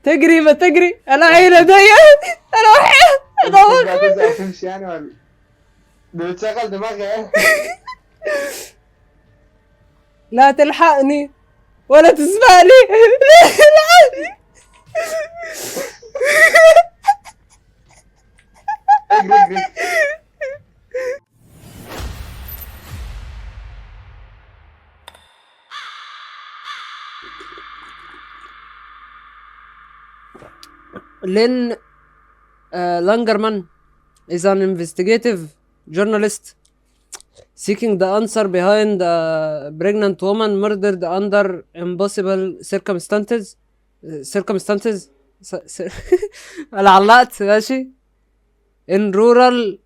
تجري ما تجري، انا عيني ضيقت، انا وحيد، انا هتزهق تمشي يعني ولا دي بتشغل دماغي ايه؟ لا تلحقني ولا تسبقني. لا تلحقني. اجري اجري. Lynn Langermann is an investigative journalist seeking the answer behind a pregnant woman murdered under impossible circumstances. Circumstances. انا علقت. ماشي. In rural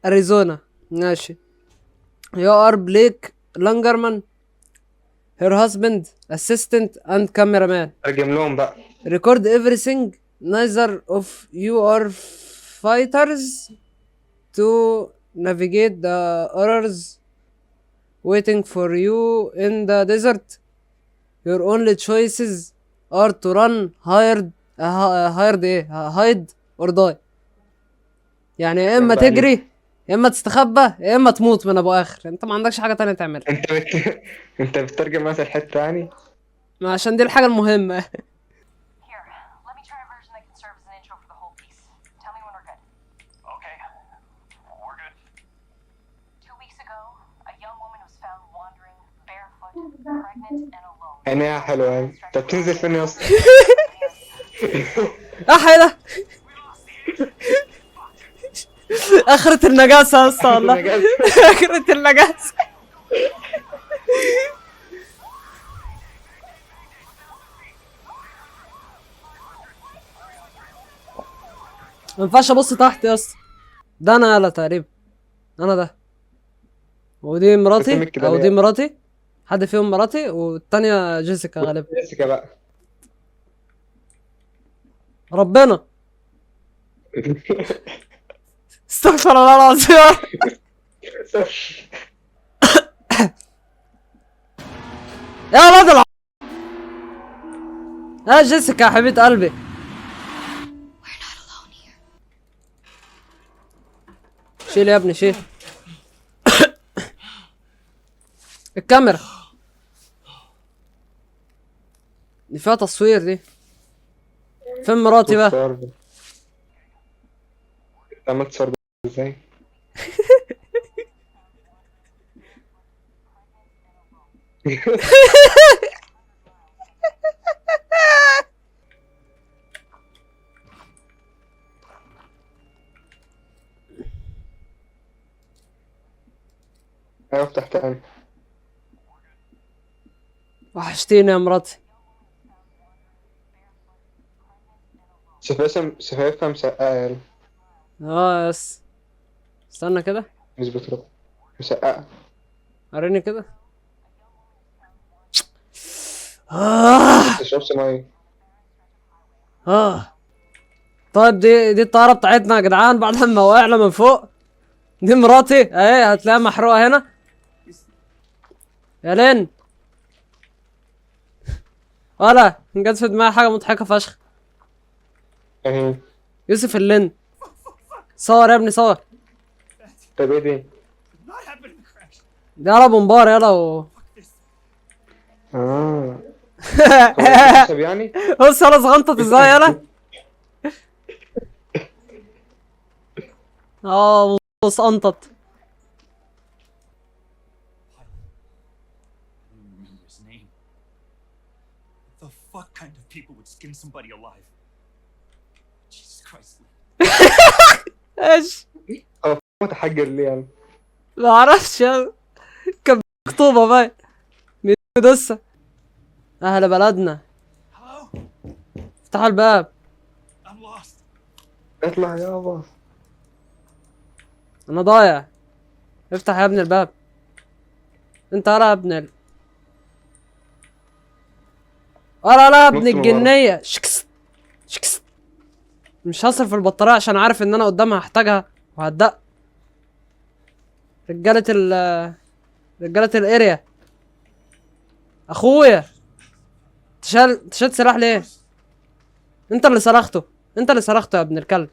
Arizona. ماشي. You are Blake Langermann, her husband, assistant and cameraman. ترجم لهم بقى. Record everything. Neither of you are fighters to navigate the errors waiting for you in the desert. Your only choices are to run, hired, hired ايه، hide or die. يعني يا اما بقى ليه؟ تجري، يا اما تستخبى، يا اما تموت من ابو اخر. انت ما عندكش حاجة تانية تعملها. انت بتترجم مثلا حتة يعني؟ ما عشان دي الحاجة المهمه. Here, let me try a version that can serve as an intro for the whole piece. Tell me when we're good. Okay, we're good. 2 weeks ago, a young woman was found wandering, barefoot, pregnant, and alone. عينيها حلوة يعني. انت بتنزل فين يا اسطى؟ اح ايه ده؟ اخرة النجاسة يا اسطى والله. اخرة النجاسة. ما ينفعش ابص تحت يا اسطى. ده انا يلا تقريبا، انا ده، ودي مراتي بتعمل كده او ليه؟ دي مراتي، حد فيهم مراتي والتانية جيسيكا غالبا. جيسيكا بقى. ربنا، استغفر الله العظيم. يا ولاد يا جيسيكا يا حبيبة قلبي. شيل يا ابني شيل الكاميرا دي فيها تصوير دي. فين مراتي بقى؟ انت عملت تصور ازاي؟ ايوه افتح تاني. وحشتيني يا مراتي. شفايفها شفايفها مسقعة يعني. اه يس، استنى كده. مش بتروح مسقعة. وريني كده. آه. ما تشربش مية. اه طيب، دي الطيارة بتاعتنا يا جدعان بعد ما وقعنا من فوق. دي مراتي اهي، هتلاقيها محروقة هنا. يا لين، ولا جت في دماغي حاجة مضحكة فشخ. اهي. يوسف اللين، صور يا ابني صور. طب ايه دي؟ Did not happen in the crash. ده يلا بومبار يلا Fuck this. اه هو خشب يعني؟ بص يلا صغنطت ازاي يلا. اه بص انطط. I don't even remember his name. What the fuck kind of people would skin somebody alive? Jesus Christ. ايش؟ هو متحجر ليه يعني؟ ما اعرفش يلا. كان مكتوبة باين دسة. اهل بلدنا. Hello? افتحوا الباب. I'm lost. اطلع يابا. انا ضايع. افتح يا ابن الباب. انت يا ابن لا لا يا ابن نط من ورا. الجنية. شكس شكس. مش هصرف البطارية عشان عارف ان انا قدامها هحتاجها وهتدق. رجالة ال رجالة ال area. اخويا تشال سلاح ليه؟ انت اللي صرخته، انت اللي صرخته يا ابن الكلب.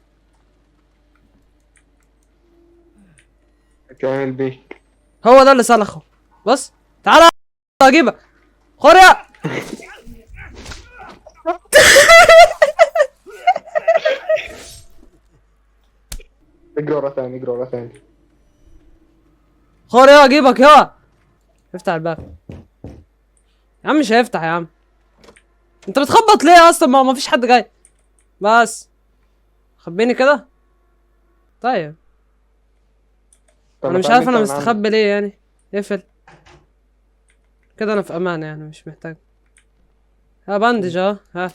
كامل بيك. هو ده اللي صرخة. بص تعالى اجيبك. خوريا. اجري ورا ثاني، اجري ورا ثاني. خوريا اجيبك يا. افتح الباب يا عم. مش هيفتح يا عم. انت بتخبط ليه اصلا؟ ما فيش حد جاي. بس خبيني كده. طيب انا مش عارف انا مستخبي ليه يعني. اقفل كده، انا في امان يعني، مش محتاج. ها bandage اهو. ها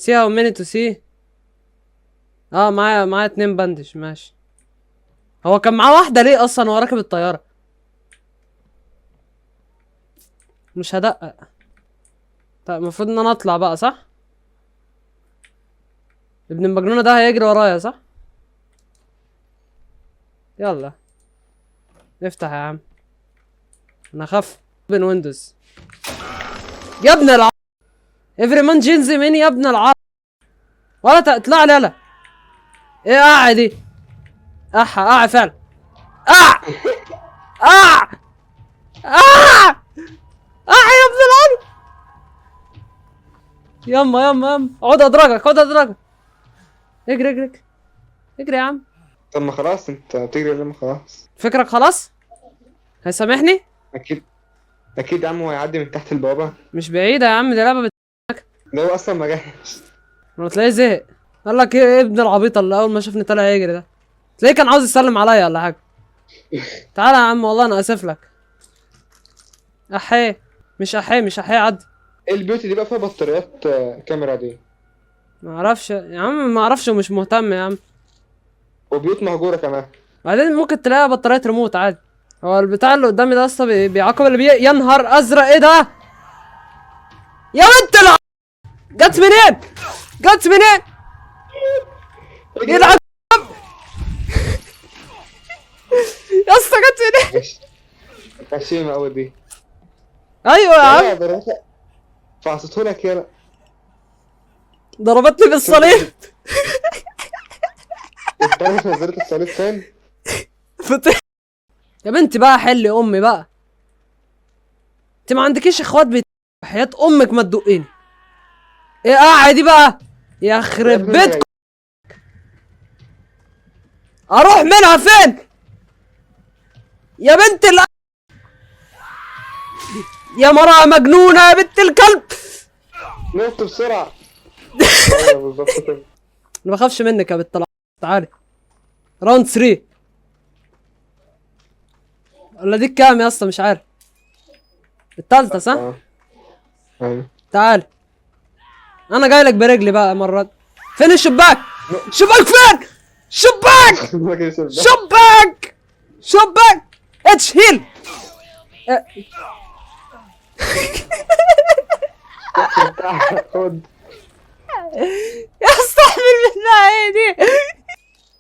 see how many to see. معايا 2 bandage. ماشي. هو كان معاه واحدة ليه اصلا وهو راكب الطيارة؟ مش هدقق. طيب المفروض ان انا اطلع بقى صح؟ ابن المجنونة ده هيجري ورايا صح؟ يلا افتح يا عم. انا اخاف من windows يا ابن الع every man جينز مين يا ابن الع ولا تطلع لي. يلا ايه قاعد دي؟ احا اع فعلا. اع اع اع اع يا ابن العرب. يما يما يما اقعد ادرجك، اقعد ادرجك. اجري اجري اجري يا عم. طب ما خلاص انت بتجري لما خلاص. فكرك خلاص؟ هيسامحني؟ اكيد اكيد يا عم، هو هيعدي من تحت البوابة. مش بعيدة يا عم، دي لعبة ده هو اصلا ما جاش. ما تلاقيه زهق قال لك ايه ابن العبيط اللي اول ما شافني طالع يجري ده، تلاقيه كان عاوز يسلم عليا ولا حاجة. تعالى يا عم والله انا اسف لك. احي مش احي مش احي عدي. ايه البيوت دي بقى فيها بطاريات كاميرا دي؟ ما اعرفش يا عم، ما اعرفش ومش مهتم يا عم. وبيوت مهجورة كمان. بعدين ممكن تلاقيها بطارية ريموت عادي. هو البتاع اللي قدامي ده اصلا بيعاقب اللي يا نهار ازرق. ايه ده يا بنت جت منين؟ جت منين؟ يلعب يا اسطى، جت منين؟ غشيمة قوي دي. ايوه يا عم فعصتهولك. يلا ضربتني بالصليب. انت عارف نزلت الصليب فين؟ يا بنتي بقى حلي امي بقى. انت ما عندكيش اخوات حياة امك ما تدقيني. ايه قاعد دي بقى؟ يخرب بيتكم. اروح منها فين؟ يا بنت يا مرأة مجنونة يا بنت الكلب. نط بسرعة. بالظبط كده. ما بخافش منك يا بنت تعالي round 3. ولا دي كام يا اسطى؟ مش عارف. التالتة صح؟ ايوه. تعال انا جاي لك برجلي بقى مرات. فين الشباك؟ شباك فين؟ شباك شباك شباك. H heal. خد يا اسطى احمل منها ايه دي؟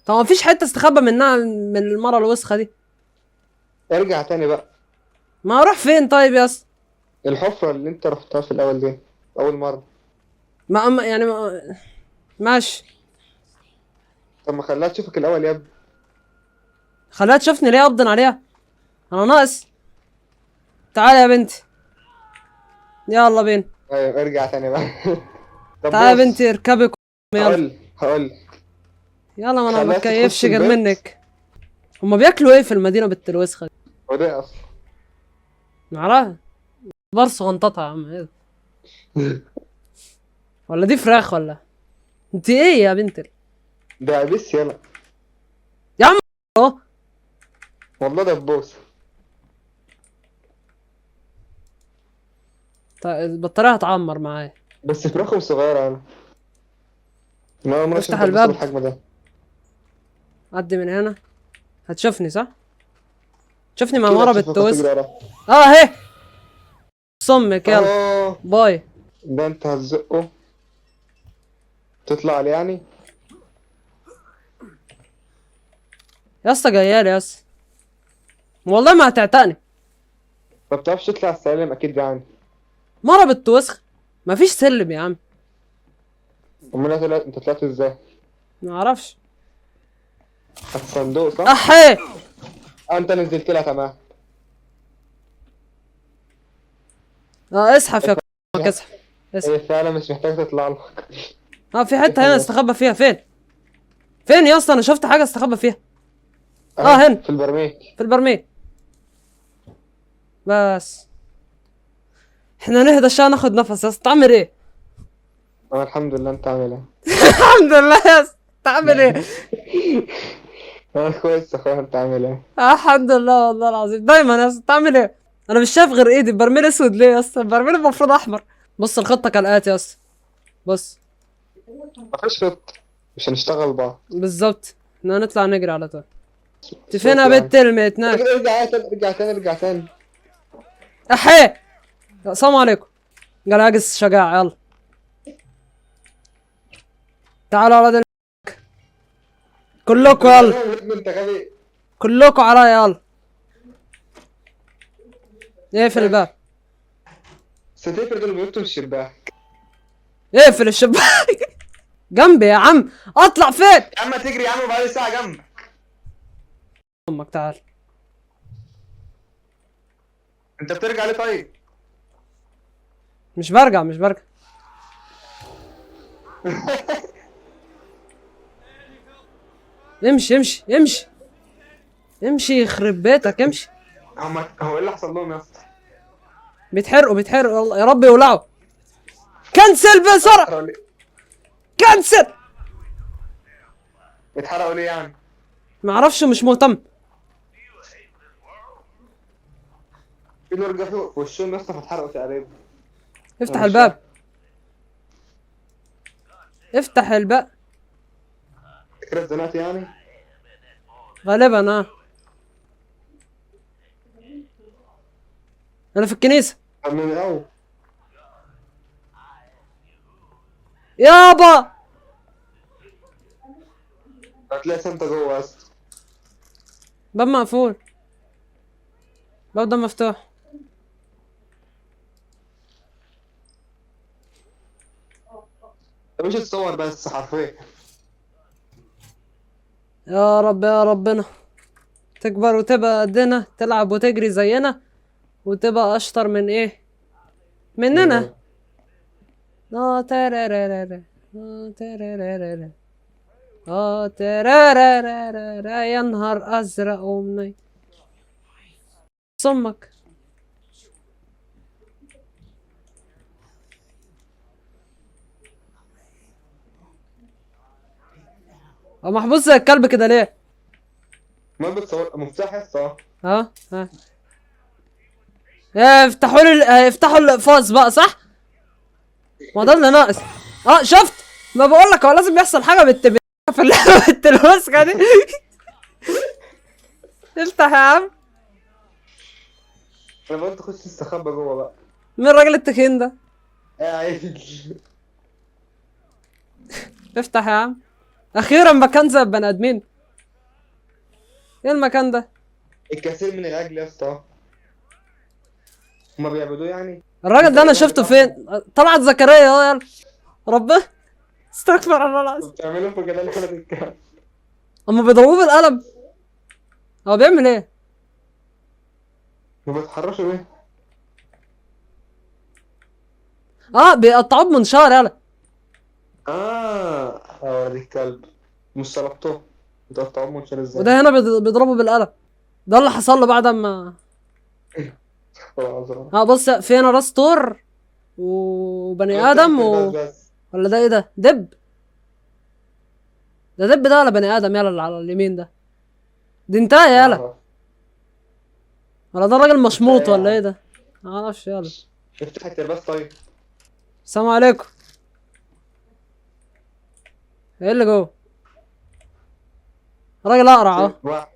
طب ما فيش حتة استخبى منها من المرة الوسخة دي. ارجع تاني بقى. ما اروح فين طيب يا اسطى؟ الحفرة اللي انت رحتها في الاول دي اول مرة. ما يعني ما... ماشي. طب ما خليها تشوفك الاول يا ابني. خليها تشوفني ليه؟ ابضن عليها انا ناقص. تعالى يا بنتي يلا بينا. ايوه ارجع تاني بقى. تعالى يا بنتي اركبي. يلا هقول يلا ما انا ما بتكيفش غير منك. هما بياكلوا ايه في المدينة بالتلوسخه دي؟ هو ده اصلا معرفش. برص غنططها يا عم. ايه ولا دي فراخ ولا انت ايه يا بنت؟ ده عبس. يلا يا عم اهو والله ده بوس. طيب البطارية هتعمر معايا. بس فراخهم صغيرة. انا ما افتح الباب. الحجم ده. عدي من هنا. هتشوفني صح؟ تشوفني مع مرة بالتوست. اهي صمك. يلا باي. ده انت هتزقه تطلع لي يعني يا اسطى. جايالي يا اسطى والله ما هتعتقني. ما بتعرفش تطلع السلالم اكيد يعني. مرة بتوسخ، مفيش سلم يا عم. امال انت طلعت ازاي؟ ما اعرفش. الصندوق صح؟ احي. انت نزلت لها تمام. اسحف يا اسحف اسحف. هي فعلا مش محتاج تطلع لك. في حتة هنا استخبى فيها. فين؟ فين يا اسطى؟ انا شفت حاجة استخبى فيها. هنا في البرميل. في البرميل. بس احنا نهدى عشان ناخد نفس يا اسطى. تعمل ايه؟ الحمد لله. انت عامل ايه؟ الحمد لله يا اسطى. تعمل ايه؟ انا كويس يا اخويا، انت عامل ايه؟ الحمد لله والله العظيم. دايما يا اسطى. تعمل ايه؟ انا مش شايف غير ايدي. البرميل اسود ليه يا اسطى؟ البرميل المفروض احمر. بص الخطة كالاتي يا اسطى. بص مفيش خطه، مش هنشتغل بعض بالظبط. احنا هنطلع نجري على طول. انت فين يا بنت المتناك؟ ارجع تاني، ارجع تاني، ارجع تاني. احي. السلام عليكم. قال عجز شجاع. يلا تعالوا على دل... كلكوا يلا. انت غبي. كلكوا عليا يلا. اقفل الباب. ستقفل دول بيوتهم الشباك. اقفل الشباك. جنبي يا عم. اطلع فين؟ يا عم تجري يا عم بعد ساعة جنبك. امك تعال. انت بترجع ليه طيب؟ مش برجع، مش برجع. امشي امشي امشي امشي، يخرب بيتك امشي. هو ايه اللي حصل لهم يا اسطى؟ بيتحرقوا بيتحرقوا. يا رب يولعوا. cancel بسرعة، cancel. بيتحرقوا ليه يعني؟ ما اعرفش، مش مهتم. في نور جه في وشهم يا اسطى فاتحرقوا تقريبا. افتح الباب، افتح الباب. كده اتزنقت يعني؟ غالبا. انا في الكنيسة. من الاول يابا. هتلاقي سانتا جوه يا اسطى. باب مقفول، باب ده مفتوح. انت مش تصور بس حرفيا. يا رب يا ربنا تكبر وتبقى قدنا، تلعب وتجري زينا، وتبقى اشطر من ايه؟ مننا. ترارارارا، ترارارارا، ترارارارا. يا نهار ازرق ومني صمك. هو محبوس زي الكلب كده ليه؟ ما بتصور مفتاح يا اسطى. ها افتحوا لي، افتحوا الاقفاص بقى صح؟ ما ده اللي ناقص. شفت؟ ما بقول لك هو لازم يحصل حاجة بالتب في اللعبة الوسخة دي. افتح يا عم. انا بقول تخش تستخبى جوه بقى. مين الراجل التخين ده؟ قاعد. افتح يا عم. اخيرا مكان زي البني ادمين. ايه المكان ده؟ الكثير من العجل يا اسطى. هما بيعبدوه يعني؟ الراجل ده انا شفته فين؟ طلعت زكريا اهو. يلا ربنا استغفر الله العظيم. بتعملوا في جلال ولد الكلب. هما بيضربوه بالقلم. هو بيعمل ايه؟ ما بيتحرشوا ليه؟ بيقطعوه بمنشار. يلا. ولد الكلب مش صلبته. بتقطعوه بمنشار ازاي؟ وده هنا بيضربه بالقلم. ده اللي حصل له بعد ما بص في هنا راس طور وبني ادم ولا ده ايه ده؟ دب. ده دب ده ولا بني ادم؟ يلا اللي على اليمين ده. دي انتهى يلا. ولا ده راجل مشموط ولا ايه ده؟ ما اعرفش. يلا افتح الترباس طيب. السلام عليكم. ايه اللي جوه؟ راجل اقرع اهو.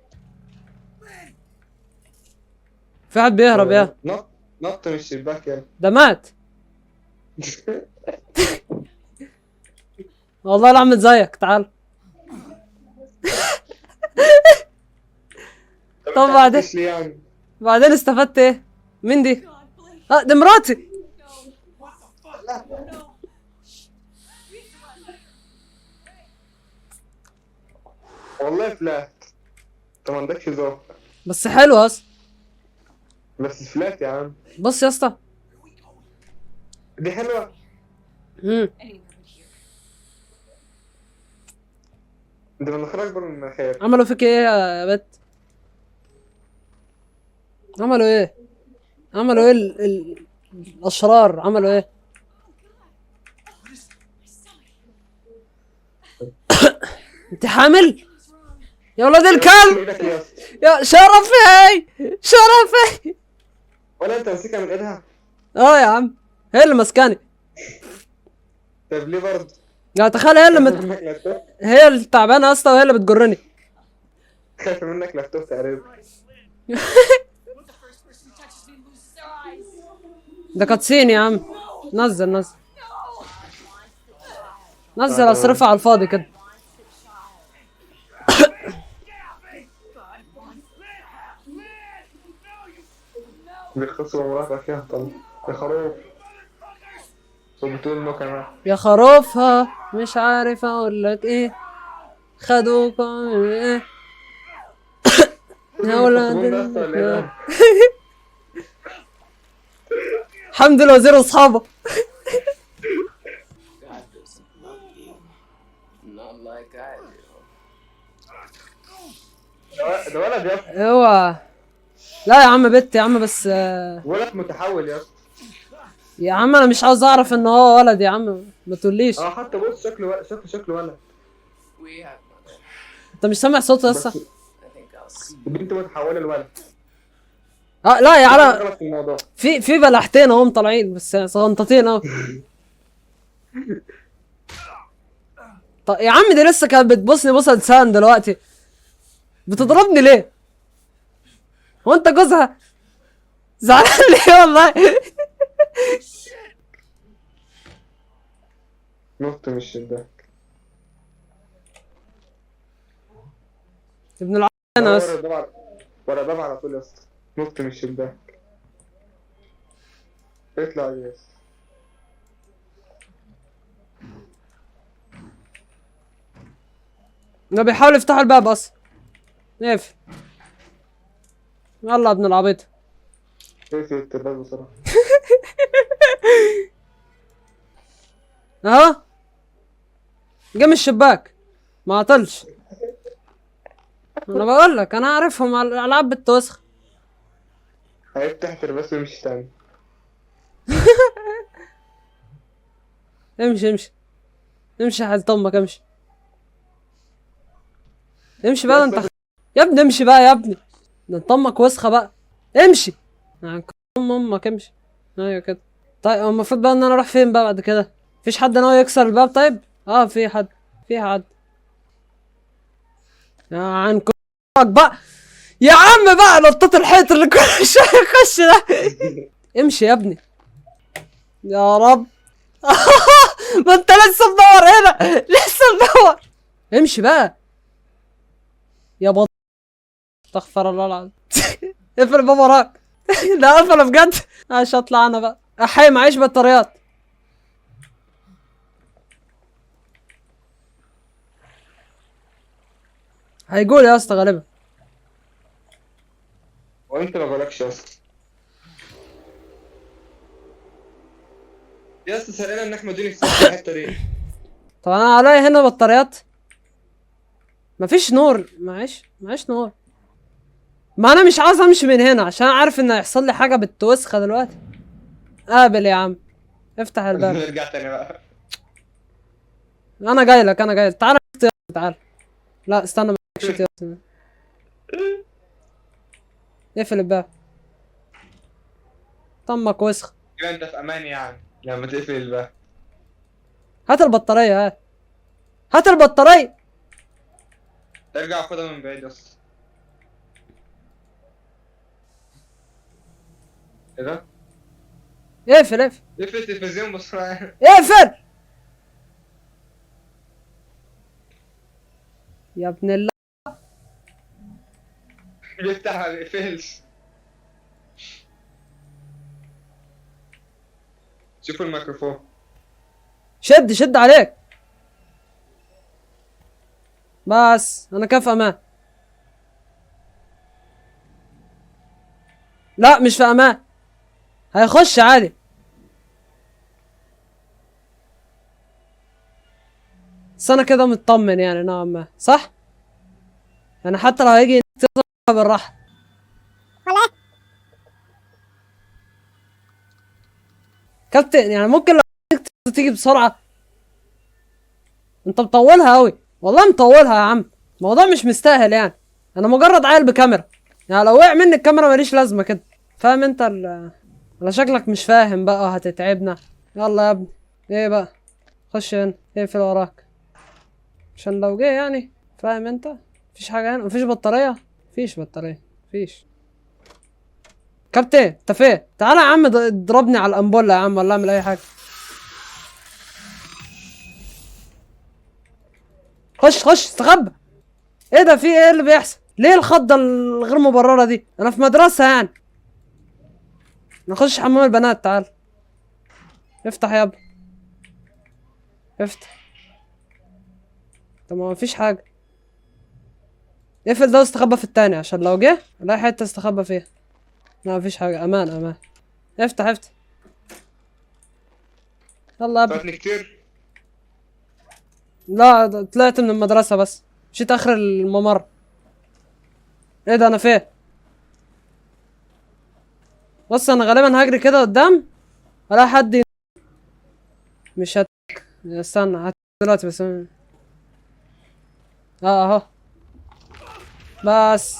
في حد بيهرب يا نط نط من الشباك يلا. ده مات. والله لا اعمل زيك. تعال. طب بعدين استفدت ايه؟ مين دي؟ اه دي مراتي. والله flat. انت ما عندكش ذوق. بس حلوة اصلا. بس flat يا عم. بص يا اسطى دي حلوة. انت مناخيرك اكبر من مناخيرك. عملوا فيك ايه يا بت؟ عملوا ايه؟ عملوا ايه الاشرار؟ عملوا ايه؟ انت حامل؟ يا ولاد الكلب! يا شرفي شرفي. ولا انت ماسكها من ايدها؟ اه يا عم هي اللي ماسكاني. طب ليه برضه؟ لا تخيل هي اللي هي اللي تعبانة اصلا وهي اللي بتجرني. خايفة منك لفتوف تقريبا. ده كاتسين يا عم. نزل نزل نزل، اصرفها على الفاضي كده. بيخلصوا مراتك يا طل يا خروف. وبتقول له كمان يا خروفها مش عارف اقول لك ايه، خدوك ايه يا ولاد. الحمد لله وزير اصحابه. ده ولد يا اسطى. هو لا يا عم بت يا عم، بس ولد متحول يا اسطى. يا عم انا مش عاوز اعرف ان هو ولد يا عم، ما تقوليش. حتى بص شكله شكله ولد. انت مش سامع صوته لسه؟ البنت متحوله لولد. لا يا عم في بلحتين اهم طالعين بس صغنطتين اهو. طب يا عم دي لسه كانت بتبصني بصة لسان، دلوقتي بتضربني ليه؟ هو انت جوزها؟ زعلان ليه والله؟ نط من الشباك ابن الع انا بس. ورا الباب على طول يا اسطى. نط من الشباك. اطلع يا اسطى. ده بيحاول يفتحوا الباب اصلا. اقفل يلا يا ابن العبيط. اقفل الباب بسرعة. اهو جه من الشباك ما عطلش. انا بقول لك انا عارفهم على العاب التوسخ. هيفتح ترباس ويمشي تاني. امشي امشي امشي يا حالة امك، امشي امشي بقى. انت يا ابني امشي بقى يا ابني، ده انت امك وسخة بقى. امشي ام امك امشي. ايوه كده. طيب هو المفروض بقى ان انا اروح فين بقى بعد كده؟ مفيش حد ناوي يكسر الباب؟ طيب في حد، في حد. يا عن امك بقى يا عم بقى، نطيت الحيط اللي كل شوية يخش ده. امشي يا ابني يا رب. ما انت لسه مدور هنا، لسه مدور. امشي بقى يا بط، استغفر الله العظيم. اقفل الباب وراك. لا قفله بجد عشان اطلع انا بقى. احي معيش بطاريات. هيقول يا اسطى غالبا. وانت ما بالكش يا اسطى. يا اسطى سرقنا ان احنا مدينة الحتة دي. طب انا عليا هنا بطاريات؟ مفيش نور. معيش معيش نور. ما انا مش عاوز امشي من هنا عشان عارف ان هيحصل لي حاجة بالتوسخه دلوقتي. قابل يا عم، افتح الباب. نرجع تاني بقى. انا جاي لك، انا جاي لك. تعالى تعالى. لا استنى ما اقفل الباب. طمك وسخ كده انت في امان يعني لما تقفل الباب. هات البطارية، هات هات البطارية. ارجع خدها من بعيد بس. ايه ده؟ اقفل اقفل اقفل التلفزيون بسرعة. اقفل يا ابن الله. بيفتح ما بيقفلش. شوف الميكروفون. شد شد عليك. بس انا كده في امان. لا مش في امان، هيخش عادي. بس انا كده مطمن يعني نوعا ما، صح؟ يعني حتى لو هيجي بالراحة. كابتن يعني ممكن لو تيجي بسرعة. انت مطولها قوي والله، مطولها يا عم. الموضوع مش مستاهل يعني، انا مجرد عيل بكاميرا يعني، لو وقع مني الكاميرا ماليش لازمة كده، فاهم انت؟ ولا شكلك مش فاهم بقى، هتتعبنا. يلا يا ابني. ايه بقى؟ خش هنا، اقفل وراك عشان لو جه يعني، فاهم انت؟ مفيش حاجة هنا، مفيش بطارية، مفيش بطارية، مفيش. كابتن انت فين؟ تعالى يا عم اضربني على الامبولة يا عم، ولا اعمل اي حاجة. خش خش استخبى. ايه ده؟ في ايه اللي بيحصل؟ ليه الخضة الغير مبررة دي؟ انا في مدرسة يعني. نخش حمام البنات. تعال افتح يابا، افتح. طب ما مفيش حاجة. اقفل ده واستخبى في التاني عشان لو جه الاقي حتة استخبى فيها. لا مفيش حاجة، امان امان. افتح افتح. يلا يا ابني. فاتني كتير. لا طلعت من المدرسة بس، مشيت اخر الممر. ايه ده؟ انا فين؟ بص انا غالبا هجري كده قدام الاقي حد مش هت استنى هت دلوقتي بس. اهو بس.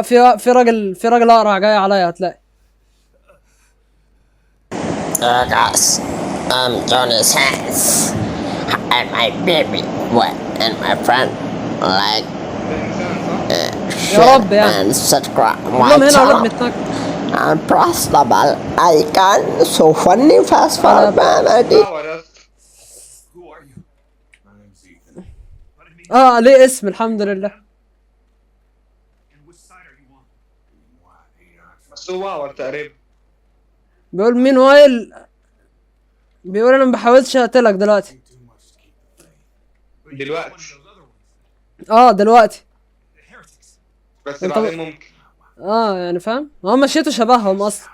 في راجل اقرع جاي عليا، هتلاقي. Guys, I'm Johnny Sins. And my baby what and my friend like ده انسان صح؟ يا رب يعني. and subscribe كلهم my هنا ولا channel بنتنك. and press the bell icon so funny fast forward man I did. اه يا اسطى. Who are you? My name's Ethan. But I mean, ليه اسم، الحمد لله. and which side are you on? Meanwhile, بس هو اعور تقريبا. بيقول مين وايل، بيقول انا ما بحاولش اقتلك دلوقتي. too much to keep the faith. But you're دلوقتي. one of those other ones, دلوقتي. the heretics. بس انت- بعدين ممكن. يعني فاهم، هو مشيته شبههم اصلا.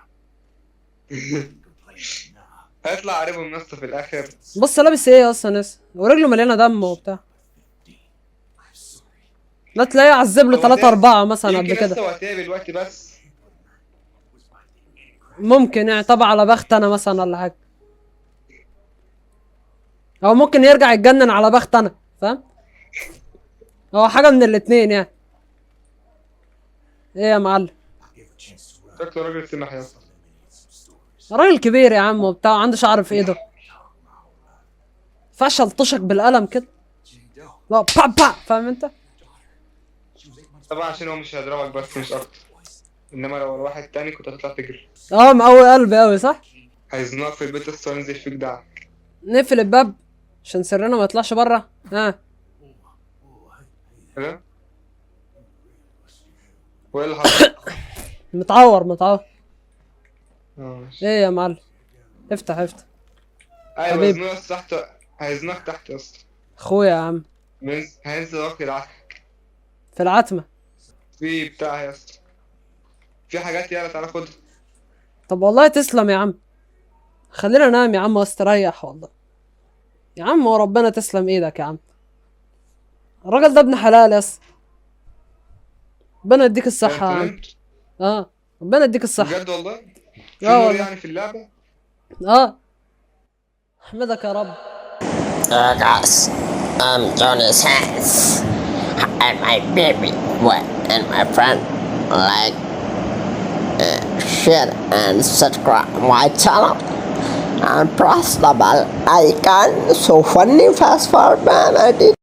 Complaining now. هيطلع قريبهم يا اسطى في الاخر. بص لابس ايه اصلا لسه، ورجله مليانه دم وبتاع. I'm sorry. لا تلاقيه عذب له هو 3 ده- 4 مثلا قبل يمكن كده. لسه وقتها دلوقتي بس. ممكن يعني، طبعا على بخت انا مثلا ولا حاجه، او ممكن يرجع يتجنن على بخت انا، فاهم؟ هو حاجه من الاتنين يعني. ايه يا معلم؟ I gave her a chance to run. شكله راجل سمح يا اسطى. Eliminate some stories. راجل كبير يا عم وبتاع، عنده شعر في ايده. فشل طشك بالقلم كده. Jane Doe. لا با با، فاهم انت؟ She was 8 months طبعا عشان هو مش هيضربك بس مش اكتر، انما لو واحد تاني كنت هتطلع تجري. مقوي قلبي قوي صح؟ هيزنقك في البيت لسه وينزل فيك دعك. نقفل الباب عشان سرنا ما يطلعش بره. ها كده وايه اللي حصل؟ متعور متعور. ماشي. ايه يا معلم؟ افتح افتح. ايوه حبيبي. هيزنقك يا اسطى تحت، هيزنقك تحت يا اسطى. اخويا يا عم. هينزل وراك يدعكك في العتمة. في بتاع يا اسطى، في حاجات، يلا تعالى خدها. طب والله تسلم يا عم، خلينا نام يا عم واستريح والله يا عم، وربنا تسلم ايدك يا عم. الراجل ده ابن حلال يا اسطى، ربنا يديك الصحة يا انت عم. نمت؟ ربنا يديك الصحة. بجد والله؟ في آه نور والله. يعني في اللعبة؟ احمدك يا رب. Guys, I'm Johnny Sins. And my baby what and my friend like share and subscribe my channel and press the bell icon so funny fast forward man I did.